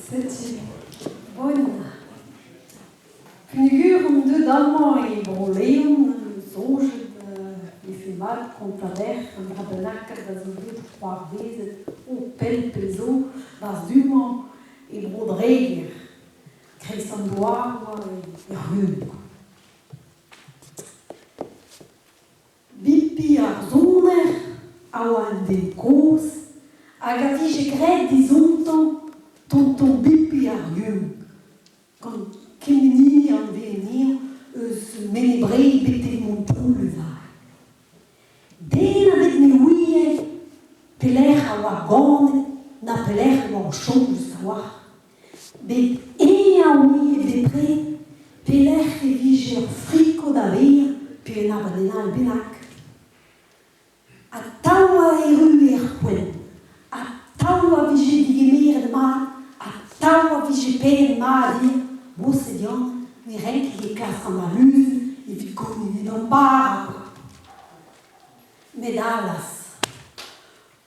Setu bon. Peogwir on deuet amañ e Bro-Leon em eus soñjet e vefe mat kontañ dec'h un dra bennaket a zo bet c'hoarvezet o pell pell zo 'barzh du-mañ e Bro-Dreger, kreiz an douar oa er c'humun. Bipi ar soner a oa un den kozh hag a vije graet dizontañ tonton Bipi ar Yeun gant kement hini anvez anezhañ eus Mene-Bre betek Montroulez aze. Den ebet ne ouie pelec'h a oa ganet na pelec'h e oa o chom just a-walc'h. Met eñ a ouie bepred pelec'h e vije ur friko da vezañ pe un abadenn all bennak. Atav a errue er poent, atav a vije degemeret mat, atav a vije paeet mat ivez. Boset Yann ne renk ket klask an aluzen evit gounit e damm bara kwa. Met allaz,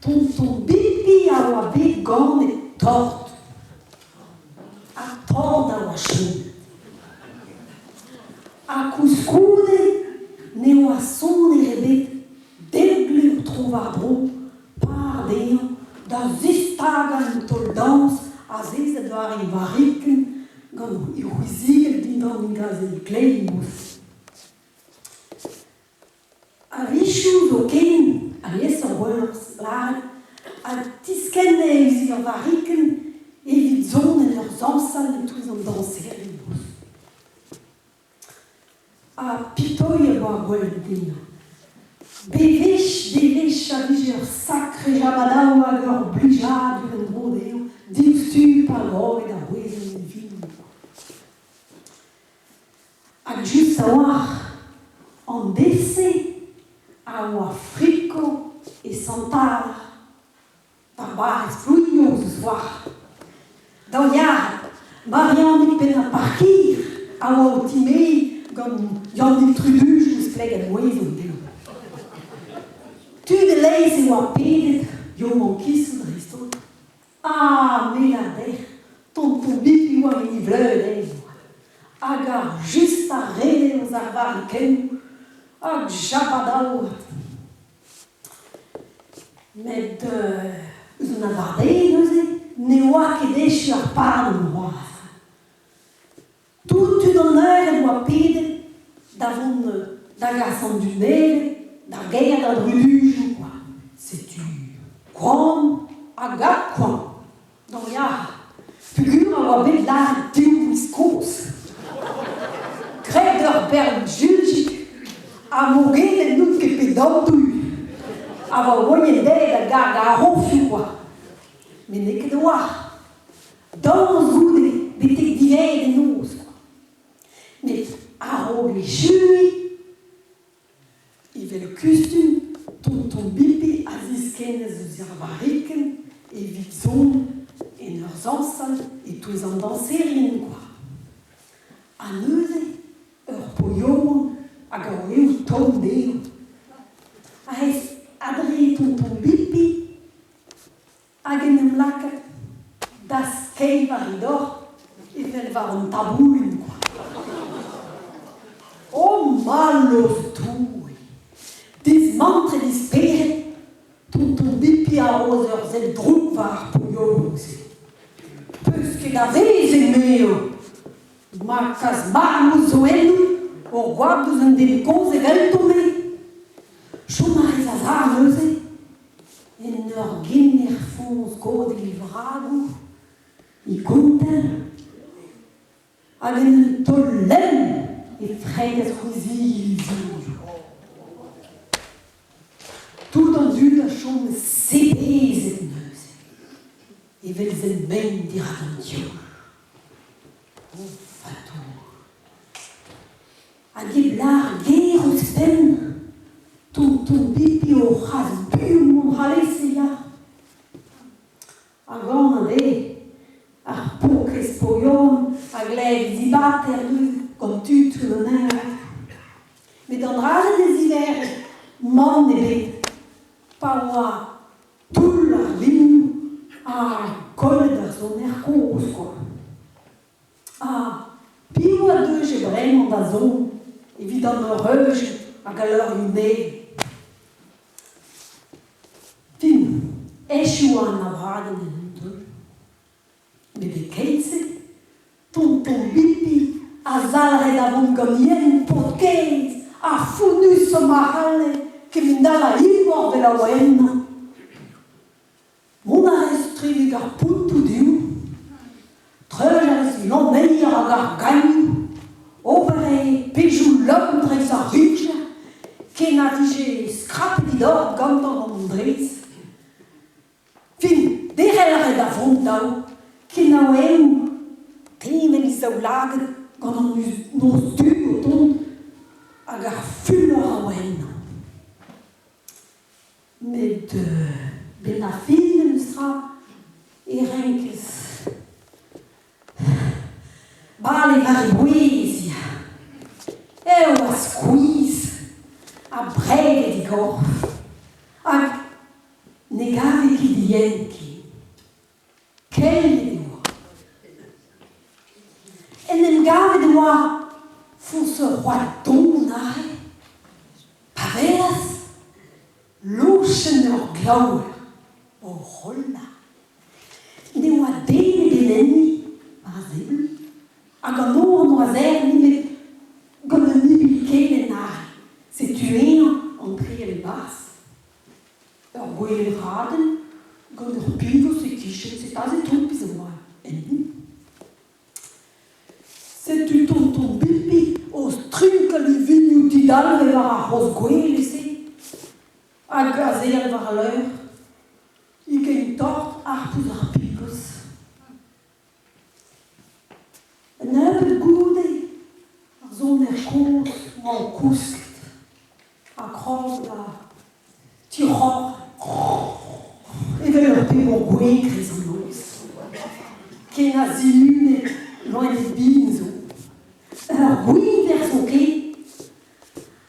Tonton Bibi a oa bet ganet tort ha tort a oa chomet. Ha koulskoude ne oa soner ebet deglev tro-war-dro par dezhañ da zistagañ un taol-dañs azezet war e varrikenn gant e c'hwizigell dindan e gazel kleiz. A-wechoù zoken, aliesoc'h gwelloc'h lâret, a tiskenne eus ur varrikenn evit zont en ur zañsal e-touez an dañserien. Ha pitoy a oa gwelet dezhañ. Bewech, bewech a vije ur sakre jabadao hag ur blijadur en-dro dezhañ diouzhtu pa groge da c'hwezhañ e vin. Hag just a-walc'h an deiz-se a oa friko e Sant-Alar, war barrez Plouignoz eus war. D'an yar, Mariannig Penn-ar-Parkir a oa o timeziñ gant Yannig Truduj ouzh plegenn Mouezon dezhañ. Tud e-leizh e oa pedet, yaouankizoù dreist-holl. Ah, me 'lâr dec'h, tonton Bipi oa en e vleud aes oa. Hag ar just a rede ouzh ar varrikennoù hag jabadao. Met eus an abardaez neuze ne oa ket echu ar pardon c'hoazh. Tout tud an eured oa pedet da vont da gas an dud nevez d'ar gêr da drudujoù kwa. Setu koan hag adkoan. D'an yar, peogwir a oa bet lâret div miz kozh. Graet ur bern juljig ha mogedet n'out ket bet andouilh. A oa moaien dezhe da gargañ ar rofoù kwa. Met n'eo ket a-walc'h. Dañs goude betek diwezhat en noz kwa. Met a-raok echuiñ, evel kustum, tonton Bibi a ziskennas eus ar varrikenn evit son en ur zañsal e-touez an dañserien kwa. Ha neuze ur poioron hag a oa eo tomm dezho. Aes adre tonton Bibi Hag en em lakaat da skeiñ war e dor evel war an taboulin kwa. O mallozh Doue! Dismantret e spered, tonton Bipi a roas ur sell drouk war ar pouilhoù-se. Peus ket a vezh emezhañ. Ma kas marmouz zo ennout, ur gwad ouzh un den kozh evelton-me. Chom a rez a-sav neuze En ur gemer foñs godell e vragoù e gontell hag en un taol lemm e fregas c'hwezhili zour. Tout an dud a chom sebezet neuze, evel-se mein dirak an diaoul. O fatour! Hag e lâr ger ouzhpenn, tonton Bibi o c'has buan mont alese ya. Hag anat eo, ar paourkaezh Poyon a glev dibater neuze gant tud an eured. Met an dra-se ne ziverre mann ebet pa oa toull ar vinoù ha kollet ar soner kozh kwa. Ha piv a deuje bremañ da zont evit an eureujoù hag al leurioù nevez? Fin, echu oa an abadenn en un taol. Met e-keit-se, tonton Bipi a zalc'he da vont gant yen paotr-kaezh ha fonnusoc'h ma c'halle kement-all a imor 'vel a oa ennañ. Mont a rez trevek ar pontoù dezho, treuj a rez lanneier hag ar gagnoù, ober eo pezhioù lamm dreist ar richer ken a vije skrapet e dor gantañ gant an drez. Fin, derc'hel a rae da vont daou, ken a oa eñ teñval e zaoulagad gant an noz du o tont hag ar fulor a oa ennañ. Met 'benn ar fin memestra e renkez bale war e bouez ya. Ev a skuizh ha brevet e gorf hag Ne gave ket yen ken. Kellet e oa. En em gavet e oa foñs ur c'hoad don aze pa welas lochenn ur glaouer o rollañ. Ne oa den ebet enni, war a seblant, hag an nor n'oa serr nemet gant un ibil kelenn aze. Setu eñ antreal e-barzh. Ur gwele-radenn gant ur pigos e-kichen, setu aze tout pezh a oa enni. Setu tonton Pipi o strinkañ livinioù didalvez war ar c'hozh gwele-se hag azeet war al leur, e-kein tort harp ouzh ar pigos. Un nebeud goude, ar soner kozh oa o kousket ha krog da tic'horr evel ur pemoc'h gouez 'kreiz an noz. Ken a zihune loened bihan zo. Ur gwiñver zoken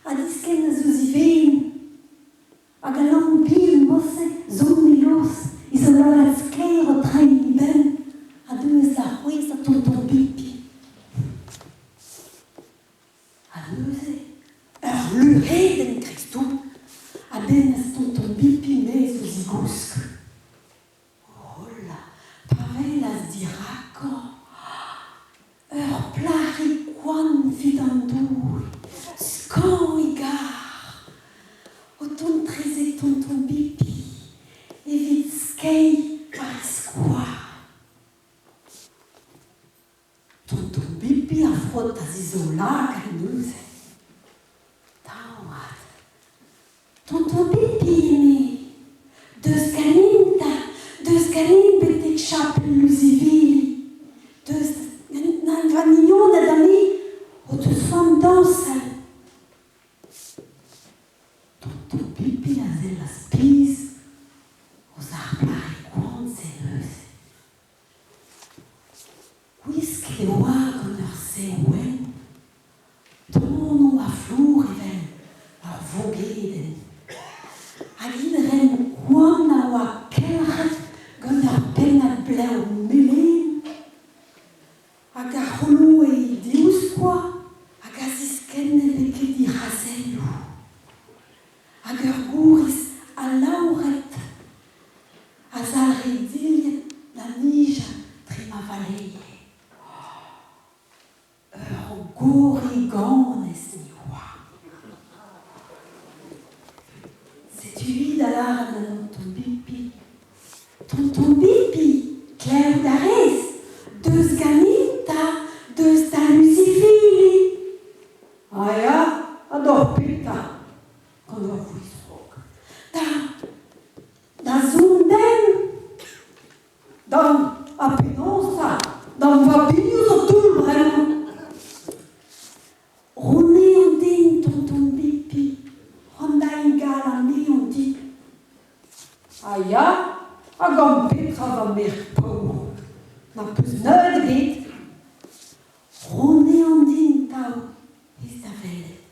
a diskennas eus e benn. Hag al lamm bihan morse 'zo ne los e zaoulagad sklaer o treiñ e benn a deuas da c'hwezhañ tonton Pipi. Ha neuze ur luc'hedenn kreiz-tout a dennas tonton Pipi maez eus e gousk. Hola, pa welas dirakañ ur plac'hig koant 'vit an doue, skañv e gar, o tont 'trezek tonton Pipi evit skeiñ war e skoaz. Tonton Pipi a frotas e zaoulagad neuze. Tañvat. Tonton Pipi, eme, deus ganin 'ta, deus ganin betek chapel Louzivili. Deus va mignoned ha me o deus c'hoant dañsal. Tonton Pipi a sellas pizh ouzh ar plac'hig koant-se neuze. Gwisket e oa gant ur sev wenn, donv ha flour evel ur vogedenn, hag he dremm koant a oa kelc'het gant ur pennad blev melen hag a c'holoe he divskoaz hag a ziskenne betek he c'hazelloù, hag ur gouriz alaouret a zalc'he dilhad da nijal dre ma valee. Ur gorriganez ni oa. Setu-hi da lâret da Tonton Pipi. Tonton Pipi, klevout a rez, deus ganin 'ta, deus da Lusifili. Ah ya, ha d'hor petra? Gant ur vouezh rok. Da Da zont den? Dam, ha penaos 'ta? Da'm vabioù zo toull bremañ. Ro-neañ din, tonton Pipi, c'hoant da ingalañ anezhañ dit. Ha ya, ha gant petra va merc'h paour? Na peus neud ebet. Ro-neañ din 'tav, ez da welet.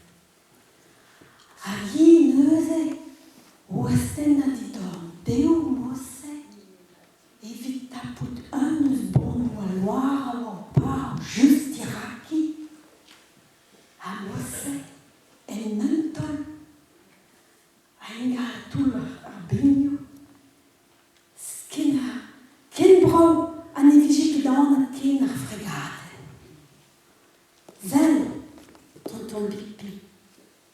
Hag hi neuze o astennañ he dorn dezho mod-se evit tapout un eus brav ha ne vije ket anat ken ar fregadenn. Sell, tonton Pipi,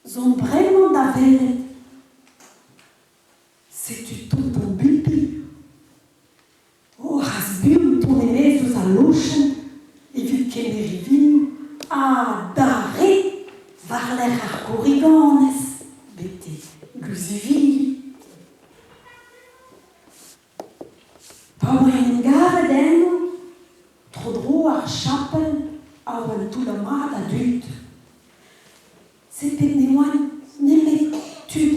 'zon bremañ da welet. Setu tonton Pipi o c'has buan tont e-maez eus al lochenn evit kemer e vinoù ha dare war-lerc'h ar gorriganez betek Guzivili. Pa oa en em gavet eno, tro-dro ar chapel a oa un toullad mat a dud. Setu ne oant nemet tud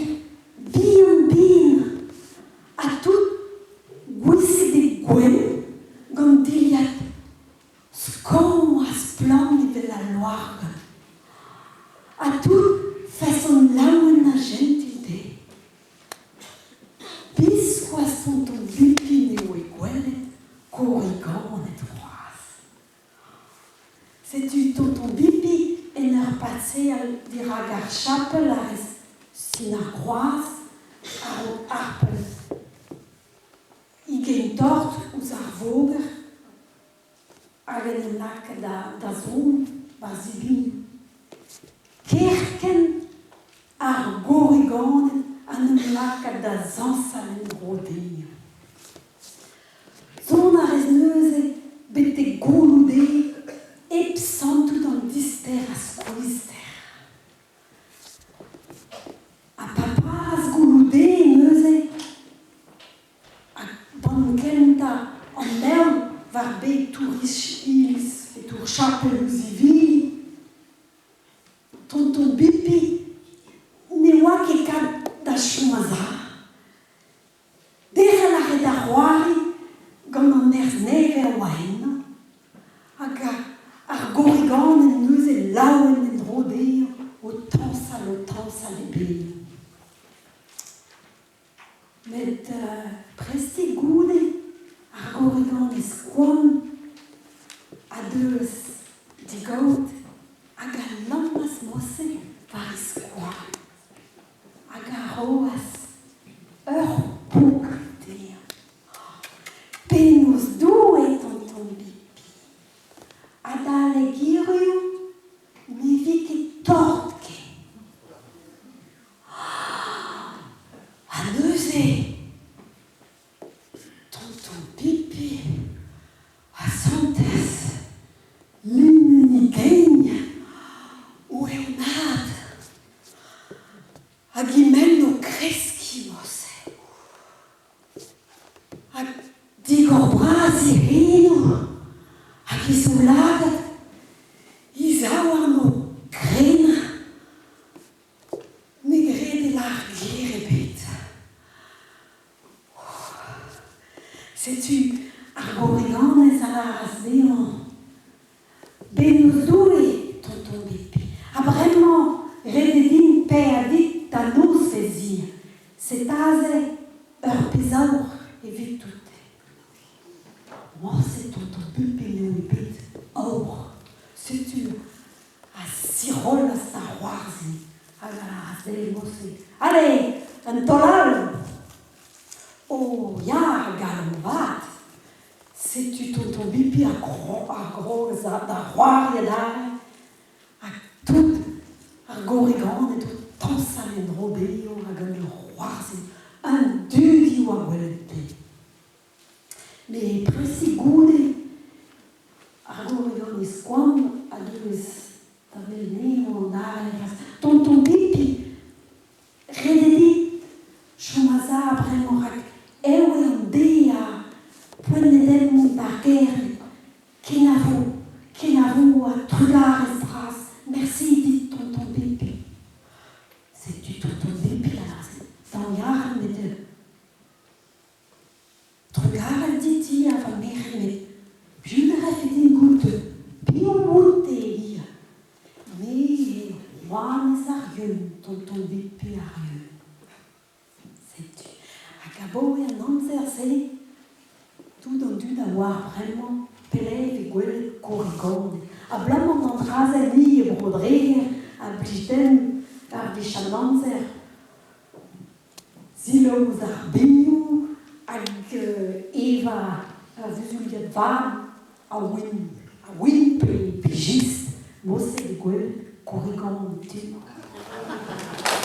bihan-bihan ha tout gwisket e gwenn gant dilhad skañv ha splann evel al loargann. Ha tout fason laouen ha jentil dezhe. Biskoazh tonton Pipi ne oe gwelet korriganed c'hoazh. Setu tonton Pipi en ur paseal dirak ar chapel a rez sin ar groaz a-raok harpal e gein tort ouzh ar voger hag en em laka da zont war zibun. Kerkent ar gorriganed a 'n em laka da zañsal en-dro dezhañ. Son a rez neuze betek gouloù-deiz hep santout an dister a skuizhder. Ha pa paras gouloù-deiz neuze ha bann kentañ an heol war beg tour iliz pe tour chapel Louzivili, Tonton Pipi ne oa ket kat da chom a-sav. Derc'hel a rae da c'hoari gant an nerzh nevez a oa ennañ hag ar gorriganed neuze laouen en-dro dezhañ o tañsal, o tañsal e benn. Met prestik goude ar gorriganez koant a deuas d'e gaout hag a lammas morse war e skoaz. Hag a roas ur pok dezhañ. Penaos Doue, tonton Pipi, adalek hiriv ne vi ket tort ken. Ha neuze, tonton Pipi a santas linenn e gein o eeunaat. Hag e-menn o kreskiñ morse. Ha digor-bras e c'henoù hag e zaoulagad, e zaouarn o krenañ. Ne grede lâr ger ebet. Setu ar gorriganez a lâras dezhañ Bennozh Doue, tonton Pipi, ha bremañ ret eo din paeañ dit da nozvezh hir. Set' aze ur pezh aour evitout. Morse tonton Pipi ne oe bet aour. Setu a zirollas da c'hoarzhin hag a lâras dezhi morse, Ale, un taol all! O ya, a galon vat! Setu tonton Pipi a grogas da c'hoari adarre ha tout ar gorriganed o tañsal en-dro dezhañ hag en ur c'hoarzhin un dudi oa gwelet dezhe. Met prestik goude ar gorriganez koant a deuas da welet anezhañ adarre tonton Pipi Ret eo dit chom a-sav bremañ rak ev eo an deiz ha poent eo dimp mont d'ar gêr. Kenavo, kenavo ha trugarez bras. Mersi dit, tonton Pipi. Setu tonton Pipi a lâras d'an yar met Trugarez dit ha va merc'h met piv a rafe din goût piv out-te hiziv? Me eo rouanez ar Yeun, tonton Bipi ar Yeun. Setu, hag abaoe an amzer-se, tout an dud a oar bremañ pelec'h e vez gwelet korriganed. Abalamour d'an dra-se ni e Bro-Dreger a blij dimp ar wech an amzer. Selaou ouzh ar binioù hag evañ ur vuzul vat a win, a win pe, pe jist, mod-se eo gwell korrigan an tu.